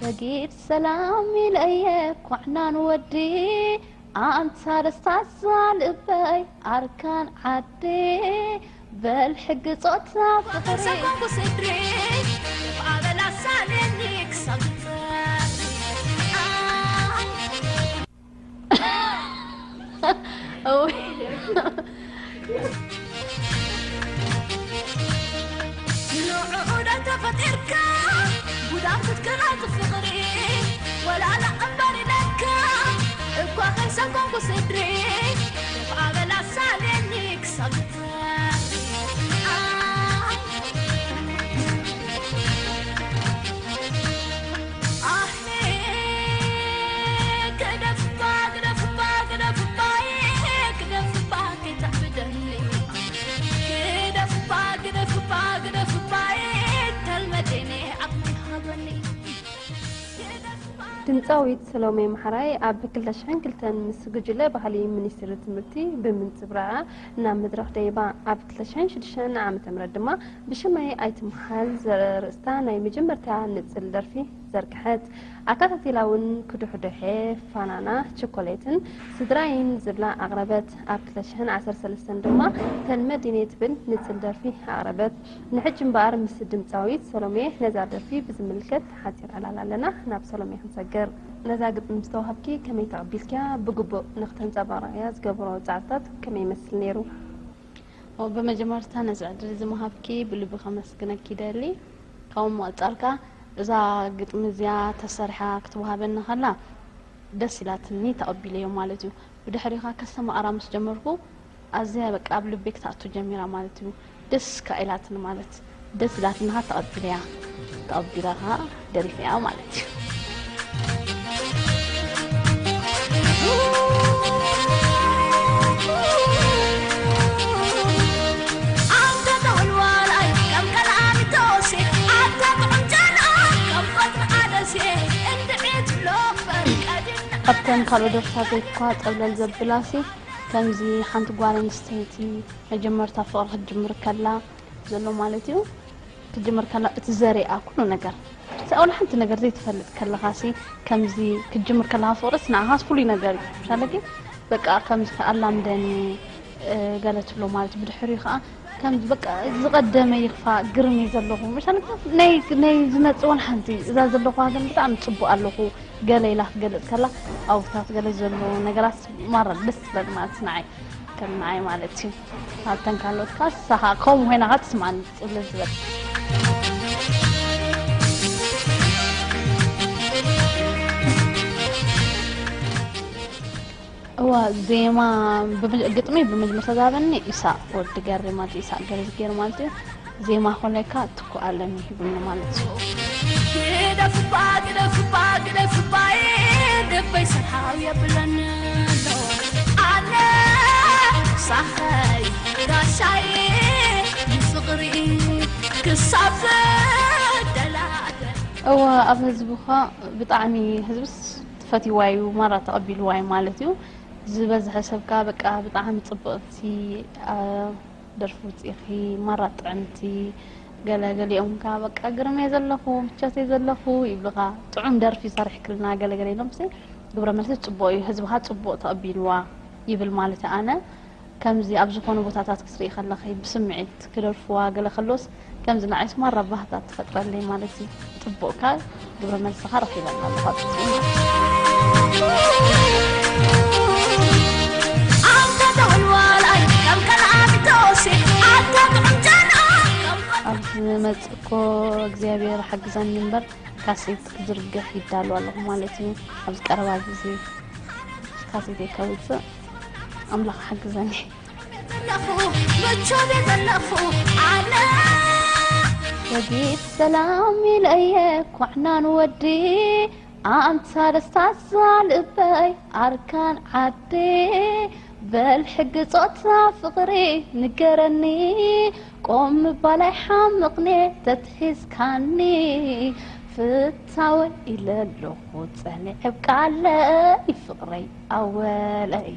ሰጊድ ሰላም ኢለየ ኳዕናን ወዲ ኣንታ ደስታዛ ልበይ ኣርካን ዓዲ በል ሕጊ ጾታ ፍቕሪ ሰኮንኩ ስድሪ ኣበላ ሳለኒ ክሳብ ንዕኡ ዶ ተፈጢርካ ጉዳም ክትከላቱ ፍቕሪ ወላላ እምበር ኢለካ እኳ ከይሰኮንኩ ስድሪ ኣበላ ሳሌኒ ክሳብ ድምፃዊት ሰሎሜ ማሕራይ ኣብ ክልተ ሽሕን ክልተን ምስ ጉጅለ ባህሊ ሚኒስትሪ ትምህርቲ ብምንፅብራዓ ናብ መድረኽ ደይባ። ኣብ ክልተ ሽሕን ሽዱሽተን ዓመተ ምህረት ድማ ብሽመይ ኣይትምሓል ዘርእስታ ናይ መጀመርታ ንፅል ደርፊ ዘርግሐት። ኣከታቲላ እውን ክዱሕዱሐ፣ ፋናና፣ ቸኮሌትን ስድራይን ዝብላ ኣቕረበት። ኣብ ክልተ ሽሕን ዓሰርተ ሰለስተን ድማ ተልመዲኒ ትብል ንፅል ደርፊ ኣቕረበት። ንሕጂ እምበኣር ምስ ድምፃዊት ሰሎሜ ነዛ ደርፊ ብዝምልከት ሓፂር ዕላል ኣለና። ናብ ሰሎሜ ክንሰግር። ነዛ ግጥሚ ምስ ተዋሃብኪ ከመይ ተቐቢልክያ? ብግቡእ ንክተንፀባርቕያ ዝገበሮ ፃዕርታት ከመይ ይመስል ነይሩ? ብመጀመርታ ነዚ ዕድል እዚ ምሃብኪ ብልቢ ከመስግነኪ ይደሊ። ካብኡ ምቕፃል ከኣ እዛ ግጥሚ እዚኣ ተሰሪሓ ክትወሃበኒ ከላ ደስ ኢላትኒ ተቐቢለዮ ማለት እዩ። ብድሕሪኡ ከኣ ከስተማቕራ ምስ ጀመርኩ ኣዝያ በቃ ኣብ ልበይ ክትኣቱ ጀሚራ ማለት እዩ። ደስ ከኣ ኢላትኒ ማለት ደስ ኢላትኒ ከኣ ተቐቢለያ ተቐቢለ ከኣ ደሪፈያ ማለት እዩ። ኣብተን ካልኦት ደርፍታተይ እኳ ጠብለል ዘብላሲ ከምዚ ሓንቲ ጓል ኣንስተይቲ መጀመርታ ፍቕሪ ክትጅምር ከላ ዘሎ ማለት እዩ። ክትጅምር ከላ እቲ ዘሪኣ ኩሉ ነገር፣ እቲ ወላ ሓንቲ ነገር ዘይትፈልጥ ከለኻሲ ከምዚ ክትጅምር ከለኻ ፍቕርስ ንዓኻስ ፍሉይ ነገር እዩ። ምሻለኪ በቃ ከምዚ ኣላምደኒ ገለ ትብሎ ማለት እዩ። ብድሕሪኡ ከዓ ከምዚ በቃ ዝቐደመ ይኽፋእ ግርም እዩ ዘለኹ። ምሻለኪ ናይ ናይ ዝመጽእ ወላ ሓንቲ እዛ ዘለኹዋ ግን ብጣዕሚ ጽቡቕ ኣለኹ ገለ ኢላ ክትገልጽ ከላ ኣብታት ገለ ዘሎ ነገራት ማራ ደስ ትብለኒ ማለት ንዓይ ከም ንዓይ ማለት እዩ። ካብተን ካልኦት ከዓ ንሳ ከዓ ከምኡ ኮይና ከዓ ትስማዓኒ ጽልል ዝበል። እዋ ዜማ ግጥሚ ብመጀመርታ ዝሃበኒ ኢሳቅ ወዲ ገሬ ማለት ኢሳቅ ገሬ ዝገይር ማለት እዩ። ዜማ ኮለካ ትኩ ኣለሚ ሂቡኒ ማለት እዩ። ግደፍባ ግደፍባ ግደፍባይ ልበይ ሰሓው የብለን ኣሎ ኣነ ሳኸይ ጋሻይ ፍቕሪ ክሳብ ደላደ እወ ኣብ ህዝብኻ ብጣዕሚ ህዝብስ ፈቲዋ እዩ ማራ ተቐቢልዋ እዩ ማለት እዩ። ዝበዝሐ ሰብ ከኣ በቃ ብጣዕሚ ጽብቕቲ ደርፊ ውፅኢኺ ማራ ጥዕምቲ ገለ ገሊኦም ከኣ በቃ ግርም እየ ዘለኹ ምቾት እየ ዘለኹ ይብሉኻ። ጥዑም ደርፊ ሰሪሕክልና ገለ ገለ ኢሎም ሲ ግብረ መልሲ ጽቡቕ እዩ ህዝብኻ ጽቡቕ ተቐቢልዋ ይብል ማለት እየ ኣነ። ከምዚ ኣብ ዝኾኑ ቦታታት ክትርኢ ከለኺ ብስምዒት ክደርፍዋ ገለ ከሎስ ከምዚ ንዓይስ ማራ ባህታ ትፈጥረለይ ማለት እዩ። ጽቡቕካ ግብረ መልስኻ ረኺበና ኣለኹ ኣብ ጽቡቕ። ኣብ ዝመጽእ እኮ እግዚኣብሔር ሓግዘኒ እምበር ካሴት ክዝርግሕ ይዳሉ ኣለኹ ማለት እዩ። ኣብዚ ቀረባ ግዜ ካሴት ከውፅእ ኣምላኽ ሓግዘኒ። ወጊድ ሰላም ኢለየ ኳዕናን ወዲ ኣንታ ደስታዛ ልበይ ኣርካን ዓዲ በል ሕጊ ጾታ ፍቕሪ ንገረኒ ቆም ምባል ኣይሓምቕኒ ተትሒዝካኒ ፍታወይ ኢለ ኣለኹ ጸኒዐ ብቃለይ ፍቕረይ ኣወለይ